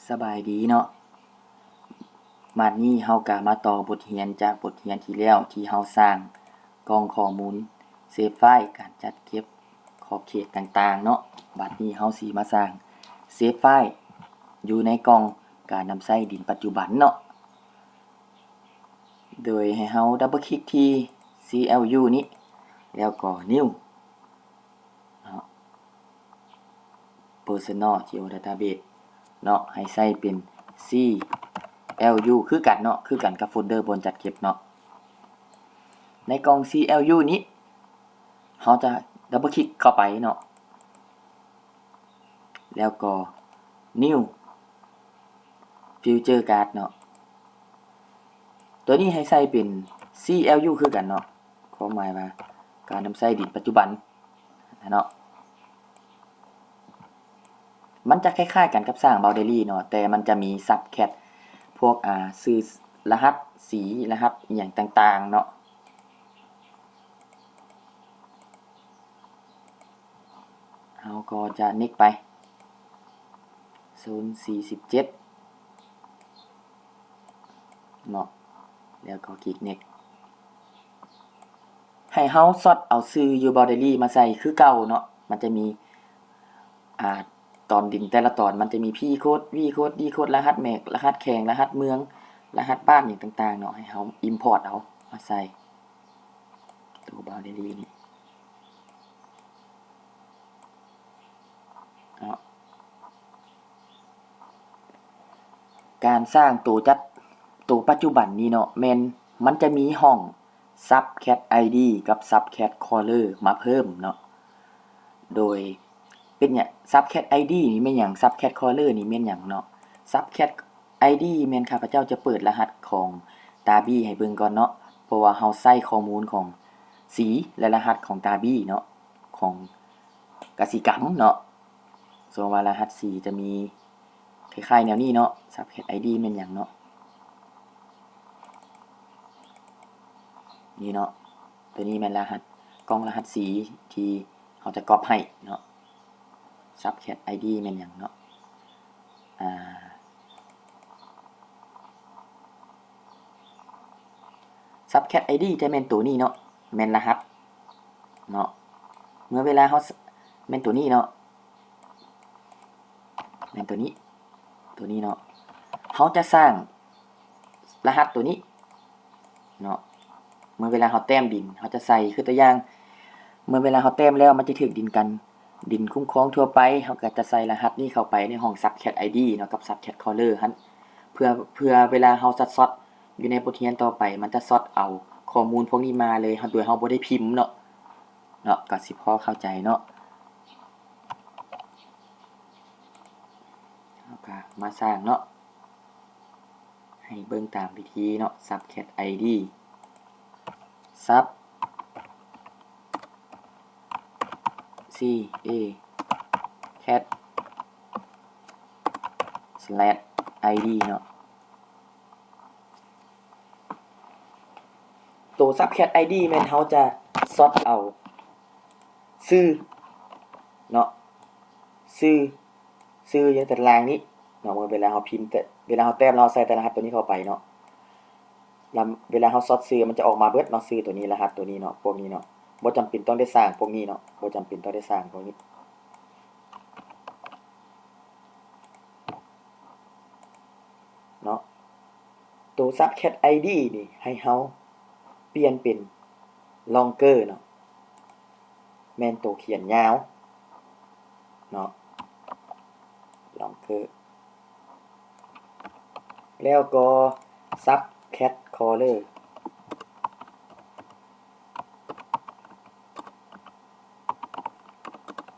ສະບາຍດີເນາະ, ບາດນີ້ເຮົາກະມາຕໍ່ບົດຮຽນຈາກບົດຮຽນທີ່ແລ້ວ ທີ່ເຮົາສ້າງກ່ອງຂໍ້ມູນ ເຊຟໄຟລ໌ ການຈັດເກັບຂອບເຂດຕ່າງໆເນາະ. ບາດນີ້ເຮົາຊິມາສ້າງເຊຟໄຟລ໌ຢູ່ໃນກ່ອງການນຳໃຊ້ດິນປັດຈຸບັນເນາະ. ໂດຍໃຫ້ເຮົາດັບເບິນຄລິກທີ່ ຊີແອວຢູ ນີ້ ແລ້ວກໍ New ເນາະ Personal Geodatabase ເນາະ, ໃຫ້ໃສ່ເປັນ ຊີແອວຢູ ຄືກັນເນາະ, ຄືກັນກັບໂຟນເດີບ່ອນຈັດເກັບເນາະ. ໃນກ່ອງ ຊີແອວຢູ ນີ້ ເຮົາຈະດັບເບິນຄລິກເຂົ້າໄປເນາະ. ແລ້ວກໍ New Future Card ເນາະ, ຕົວນີ້ໃຫ້ໃສ່ເປັນ ຊີແອວຢູ ຄືກັນເນາະ, ຄວາມໝາຍວ່າການນຳໃຊ້ດິນປັດຈຸບັນເນາະ. ມັນຈະຄ້າຍໆກັນກັບສ້າງ Boundary ເນາະ, ແຕ່ມັນຈະມີ Subclass ພວກ ອາ ຊື່ລະຫັດສີ ລະຫັດອີ່ຫຍັງຕ່າງໆເນາະ. ເຮົາກໍຈະ Next ໄປ ໂຊນສີ່ສິບເຈັດເນາະ, ແລ້ວກໍຄລິກ Next. ໃຫ້ເຮົາ Sort ເອົາຊື່ຢູ່ Boundary ມາໃສ່ຄືເກົ່າເນາະ. ມັນຈະມີ ອາ ຕອນດິນແຕ່ລະຕອນ ມັນຈະມີ P code, V code, D code, ລະຫັດ MAC, ລະຫັດແຂວງ, ລະຫັດເມືອງ, ລະຫັດບ້ານ ຫຍັງຕ່າງໆເນາະ, ໃຫ້ເຮົາ Import ເອົາມາໃສ່ ຕົວ Boundary ນີ້ເນາະ. ການສ້າງໂຕຈັດ ໂຕປັດຈຸບັນນີ້ເນາະ ແມ່ນມັນຈະມີຫ້ອງ Subclass ID ກັບ Subclass Color ມາເພີ່ມເນາະ. ໂດຍ ເປັນຫຍັງ Subclass ID ນີ້ແມ່ນຫຍັງ? Subclass Color ນີ້ແມ່ນຫຍັງເນາະ? Subclass ID ແມ່ນຂ້າພະເຈົ້າຈະເປີດລະຫັດຂອງຕາບີໃຫ້ເບິ່ງກ່ອນເນາະ, ເພາະວ່າເຮົາໃຊ້ຂໍ້ມູນຂອງສີ ແລະ ລະຫັດຂອງຕາບີເນາະ, ຂອງກະສິກຳເນາະ. ສົມມຸດວ່າລະຫັດສີຈະມີຄ້າຍໆແນວນີ້ເນາະ. Subclass ID ແມ່ນຫຍັງເນາະ? ນີ້ເນາະ, ຕົວນີ້ແມ່ນລະຫັດ ກ່ອງລະຫັດສີທີ່ເຮົາຈະກັອບໃຫ້ເນາະ. Subclass ID ແມ່ນຫຍັງເນາະ? ອາ Subclass ID ຈະແມ່ນໂຕນີ້ເນາະ, ແມ່ນລະຫັດເນາະ. ເມື່ອເວລາເຮົາ ແມ່ນໂຕນີ້ເນາະ, ແມ່ນໂຕນີ້ ໂຕນີ້ເນາະ, ເຮົາຈະສ້າງລະຫັດໂຕນີ້ເນາະ. ເມື່ອເວລາເຮົາແຕ້ມດິນ ເຮົາຈະໃສ່ ຄືຕົວຢ່າງ ເມື່ອເວລາເຮົາແຕ້ມແລ້ວ ມັນຈະຖືກດິນກັນ ດິນຄຸ້ມຄອງທົ່ວໄປ, ເຮົາກໍຈະໃສ່ລະຫັດນີ້ເຂົ້າໄປໃນຫ້ອງ Subclass ID ເນາະ ກັບ Subclass Color ຫັ້ນ ເພື່ອ ເພື່ອເວລາເຮົາຈະ Sort ຢູ່ໃນບົດຮຽນຕໍ່ໄປ ມັນຈະ Sort ເອົາຂໍ້ມູນພວກນີ້ມາເລີຍ ໂດຍເຮົາບໍ່ໄດ້ພິມເນາະ. ເນາະ ກໍຊິພໍເຂົ້າໃຈເນາະ. ເຮົາກໍມາສ້າງເນາະ ໃຫ້ເບິ່ງຕາມວິທີເນາະ. Subclass ID Sub C A Cad slash ID ເນາະ. ໂຕ Subclass ID ແມ່ນເຮົາຈະ Sort ເອົາຊື່ເນາະ, ຊື່ ຊື່ຢູ່ໃນຕາລາງນີ້ເນາະ. ເມື່ອເວລາເຮົາພິມ ແຕ່ເວລາເຮົາແຕ້ມ ເຮົາໃສ່ແຕ່ລະຫັດໂຕນີ້ເຂົ້າໄປເນາະ, ລະເວລາເຮົາ Sort ຊື່ ມັນຈະອອກມາເບິດເນາະ, ຊື່ໂຕນີ້ ລະຫັດໂຕນີ້ເນາະ, ພວກນີ້ເນາະ. ບໍ່ຈຳເປັນຕ້ອງໄດ້ສ້າງພວກນີ້ເນາະ, ບໍ່ຈຳເປັນຕ້ອງໄດ້ສ້າງພວກນີ້ເນາະ. ໂຕ Subclass ID ນີ້ ໃຫ້ເຮົາປ່ຽນເປັນ Longer ເນາະ, ແມ່ນໂຕຂຽນຍາວເນາະ, Longer. ແລ້ວກໍ Subclass Color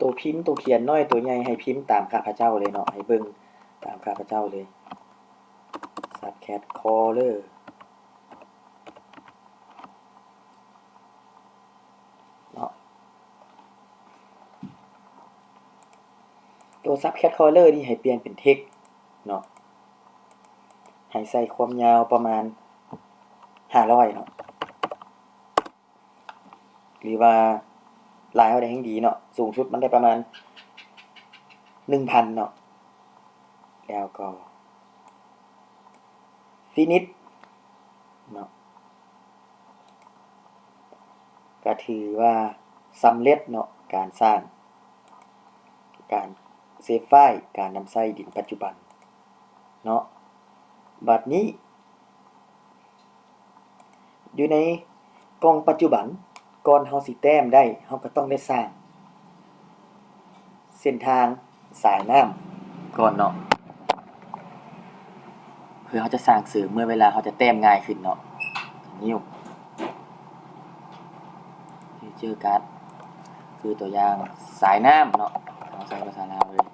ໂຕພິມ ໂຕຂຽນນ້ອຍ ໂຕໃຫຍ່ ໃຫ້ພິມຕາມຂ້າພະເຈົ້າເລີຍເນາະ, ໃຫ້ເບິ່ງຕາມຂ້າພະເຈົ້າເລີຍ. Subclass Color ເນາະ. ຕົວ Subclass Color ນີ້ໃຫ້ປ່ຽນເປັນ Text ເນາະ, ໃຫ້ໃສ່ຄວາມຍາວປະມານຫ້າຮ້ອຍເນາະ, ຫຼືວ່າຫຼາຍເທົ່າໃດແຮ່ງດີເນາະ, ສູງສຸດມັນໄດ້ປະມານໜຶ່ງພັນເນາະ. ແລ້ວກໍ ພິນິດເນາະ ກະຖືວ່າສຳເລັດເນາະ ການສ້າງ ການເຊຟຟາຍ ການນຳໃຊ້ດິນປັດຈຸບັນເນາະ. ບັດນີ້ ຢູ່ໃນກ່ອງປັດຈຸບັນ ກ່ອນເຮົາຊິແຕ້ມໄດ້ ເຮົາກໍຕ້ອງໄດ້ສ້າງເສັ້ນທາງສາຍນ້ຳກ່ອນເນາະ ເພື່ອເຮົາຈະສ້າງເສີມເມື່ອເວລາເຮົາຈະແຕ້ມງ່າຍຂຶ້ນເນາະ. ນິວ ຟີເຈີກາດ ຄືຕົວຢ່າງສາຍນ້ຳເນາະ ເຮົາໃຊ້ພາສາລາວເລີຍ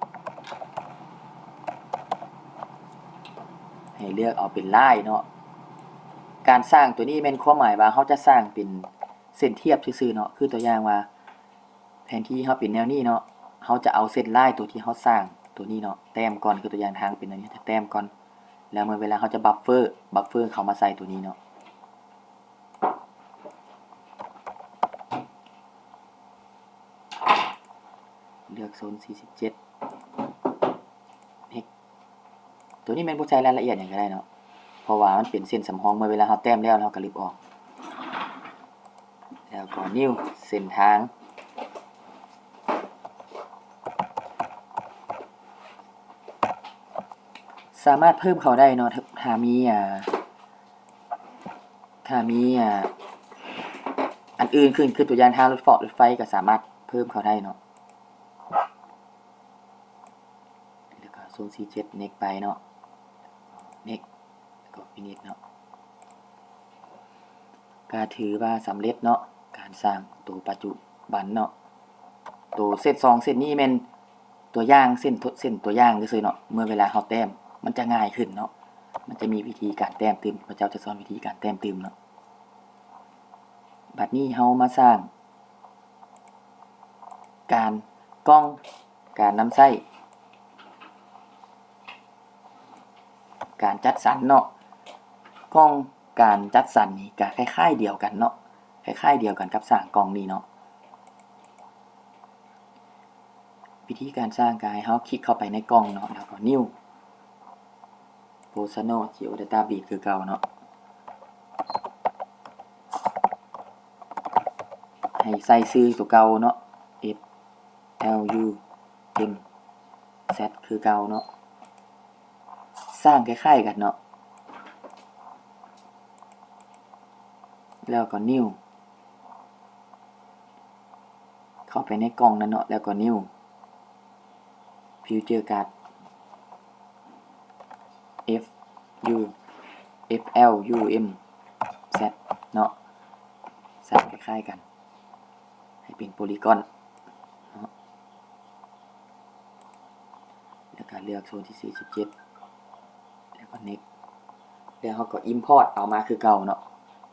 ໃຫ້ເລືອກເອົາເປັນລາຍເນາະ. ການສ້າງຕົວນີ້ແມ່ນຄວາມໝາຍວ່າເຮົາຈະສ້າງເປັນເສັ້ນທຽບຊື່ໆເນາະ ຄືຕົວຢ່າງວ່າ ແຜນທີ່ເຮົາເປັນແນວນີ້ເນາະ ເຮົາຈະເອົາເສັ້ນລາຍຕົວທີ່ເຮົາສ້າງຕົວນີ້ເນາະ ແຕ້ມກ່ອນ ຄືຕົວຢ່າງທາງເປັນແນວນີ້ ຈະແຕ້ມກ່ອນ ແລ້ວເມື່ອເວລາເຮົາຈະບັບເຟີ ບັບເຟີເຂົ້າມາໃສ່ຕົວນີ້ເນາະ. ເລືອກໂຊນສີ່ສິບເຈັດ ເນັກ ຕົວນີ້ແມ່ນບໍ່ໃສ່ລາຍລະອຽດຫຍັງກໍໄດ້ເນາະ ເພາະວ່າມັນເປັນເສັ້ນສຳຮອງ ເມື່ອເວລາເຮົາແຕ້ມແລ້ວ ເຮົາກໍລຶບອອກ ແລ້ວກໍນິວ ເສັ້ນທາງ ສາມາດເພີ່ມເຂົ້າໄດ້ເນາະ ຖ້າມີ ອາ ຖ້າມີ ອາ ອັນອື່ນຂຶ້ນ ຄືຕົວຢ່າງທາງລົດເຟາະລົດໄຟ ກໍສາມາດເພີ່ມເຂົ້າໄດ້ເນາະ. ແລ້ວກໍໂຊນສີ່ເຈັດ ເນັກໄປເນາະ ເນັກ ແລ້ວກໍຟີນິດເນາະ ກໍຖືວ່າສຳເລັດເນາະ ການສ້າງໂຕປັດຈຸບັນເນາະ. ໂຕເສັ້ນສອງເສັ້ນນີ້ແມ່ນຕົວຢ່າງ ເສັ້ນ ເສັ້ນຕົວຢ່າງຊື່ໆເນາະ ເມື່ອເວລາເຮົາແຕ້ມ ມັນຈະງ່າຍຂຶ້ນເນາະ ມັນຈະມີວິທີການແຕ້ມຕື່ມ ພະເຈົ້າຈະສອນວິທີການແຕ້ມຕື່ມເນາະ. ບັດນີ້ເຮົາມາສ້າງການກ່ອງ ການນຳໃຊ້ ການຈັດສັນເນາະ ກ່ອງການຈັດສັນນີ້ກະຄ້າຍໆດຽວກັນເນາະ ຄ້າຍໆດຽວກັນກັບສ້າງກ່ອງນີ້ເນາະ. ວິທີການສ້າງກະໃຫ້ເຮົາຄລິກເຂົ້າໄປໃນກ່ອງເນາະ ແລ້ວກໍ New Personal Geodatabase ຄືເກົ່າເນາະ ໃຫ້ໃສ່ຊື່ຕົວເກົ່າເນາະ F L U M Z ຄືເກົ່າເນາະ ສ້າງຄ້າຍໆກັນເນາະ ແລ້ວກໍ New ເຂົ້າໄປໃນກ່ອງນັ້ນເນາະ ແລ້ວກໍ New Future Card F U F L U M Z ເນາະ ສ້າງຄ້າຍໆກັນ ໃຫ້ເປັນໂປລີກອນເນາະ ແລ້ວກໍເລືອກໂຊນທີສີ່ສິບເຈັດ ແລ້ວກໍ Next ແລ້ວເຮົາກໍ Import ເອົາມາຄືເກົ່າເນາະ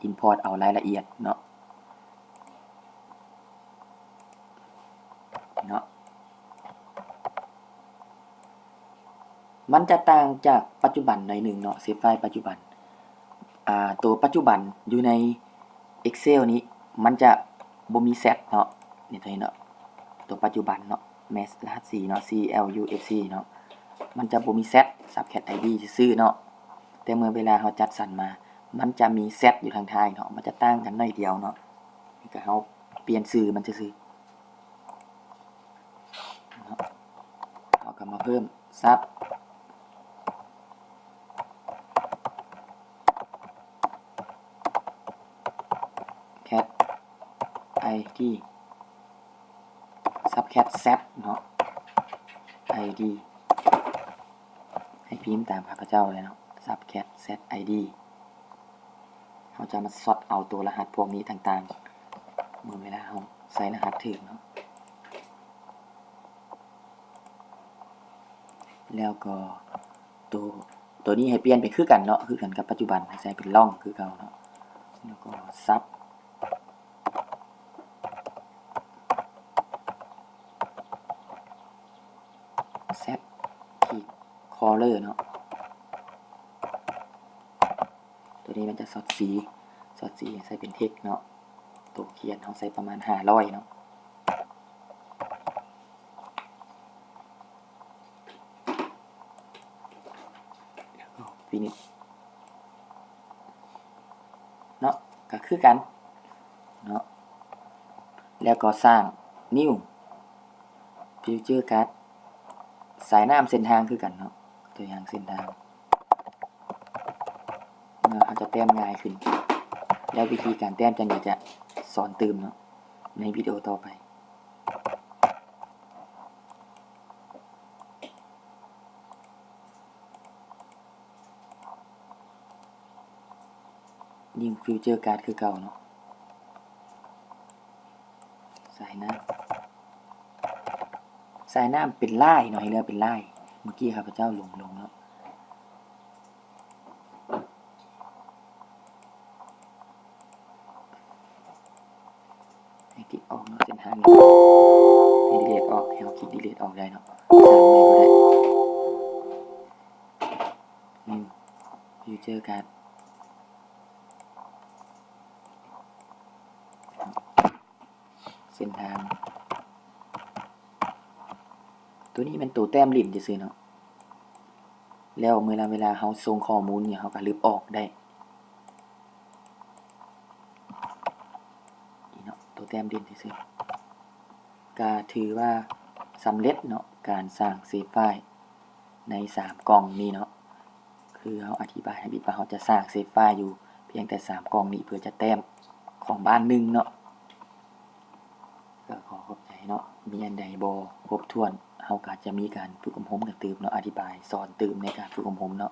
Import ເອົາລາຍລະອຽດເນາະ ເນາະ ມັນຈະຕ່າງຈາກປັດຈຸບັນໜ້ອຍໜຶ່ງເນາະ ເຊຟໄຟລ໌ປັດຈຸບັນ ອ່າ ໂຕປັດຈຸບັນຢູ່ໃນ Excel ນີ້ ມັນຈະບໍ່ມີ Z ເນາະ ນີ້ ໂຕນີ້ເນາະ ໂຕປັດຈຸບັນເນາະ ແມັດລະຫັດສີເນາະ C L U F C ເນາະ ມັນຈະບໍ່ມີ Z Subcat I D ຊື່ໆເນາະ ແຕ່ເມື່ອເວລາເຮົາຈັດສັນມາ ມັນຈະມີ Z ຢູ່ທາງທ້າຍເນາະ ມັນຈະຕ່າງກັນໜ້ອຍດຽວເນາະ ນີ້ກໍເຮົາປ່ຽນຊື່ມັນຊື່ໆ ເນາະ ເຮົາກໍມາເພີ່ມ Subcat I D Subcat Z ເນາະ I D ໃຫ້ພິມຕາມຂ້າພະເຈົ້າເລີຍເນາະ Subcat Z I D ເຮົາຈະມາຊອດເອົາໂຕລະຫັດພວກນີ້ຕ່າງໆ ເມື່ອເວລາເຮົາໃສ່ລະຫັດຖືກເນາະ ແລ້ວກໍໂຕ ໂຕນີ້ໃຫ້ປ່ຽນເປັນຄືກັນເນາະ ຄືກັນກັບປັດຈຸບັນ ໃຫ້ໃສ່ເປັນ Long ຄືເກົ່າເນາະ ແລ້ວກໍ Sub Z ຂີດ Color ເນາະ ໂຕນີ້ມັນຈະຊອດສີ ຊອດສີໃສ່ເປັນ Text ເນາະ ໂຕຂຽນເຮົາໃສ່ປະມານຫ້າຮ້ອຍເນາະ ແລ້ວກໍ Finish ເນາະ ກໍຄືກັນເນາະ ແລ້ວກໍສ້າງ New Future Card ສາຍນ້ຳເສັ້ນທາງຄືກັນເນາະ ຕົວຢ່າງເສັ້ນທາງ ເນາະ ເຮົາຈະແຕ້ມງ່າຍຂຶ້ນ ແລ້ວວິທີການແຕ້ມຈັ່ງໃດຈະສອນຕື່ມເນາະ ໃນວິດີໂອຕໍ່ໄປ. New Future Card ຄືເກົ່າເນາະ ສາຍນ້ຳ ສາຍນ້ຳເປັນລາຍເນາະ ໃຫ້ເລືອກເປັນລາຍ ເມື່ອກີ້ຂ້າພະເຈົ້າຫຼົງເນາະ. ໃຫ້ຕິດອອກເນາະ ເສັ້ນທາງນີ້ ໃຫ້ delete ອອກ ໃຫ້ເຮົາຄລິກ delete ອອກໄດ້ເນາະ ສ້າງໃໝ່ກໍໄດ້ New Future Card ເສັ້ນທາງ ຕົວນີ້ແມ່ນໂຕແຕ້ມຫຼິ້ນຊື່ໆເນາະ ແລ້ວເວລາ ເວລາເຮົາສົ່ງຂໍ້ມູນຫຍັງ ເຮົາກໍລຶບອອກໄດ້ ນີ້ເນາະ ໂຕແຕ້ມຫຼິ້ນຊື່ໆ ກໍຖືວ່າສຳເລັດເນາະ ການສ້າງເຊຟໄຟລ໌ໃນສາມກ່ອງນີ້ເນາະ ຄືເຮົາອະທິບາຍທຳອິດວ່າເຮົາຈະສ້າງເຊຟໄຟລ໌ຢູ່ພຽງແຕ່ສາມກ່ອງນີ້ ເພື່ອຈະແຕ້ມຂອງບ້ານໜຶ່ງເນາະ. ກໍຂໍຂອບໃຈເນາະ ມີອັນໃດບໍ່ຄົບຖ້ວນ ເຮົາກໍຈະມີການຝຶກອົບຮົມກັນຕື່ມເນາະ ອະທິບາຍສອນຕື່ມໃນການຝຶກອົບຮົມເນາະ.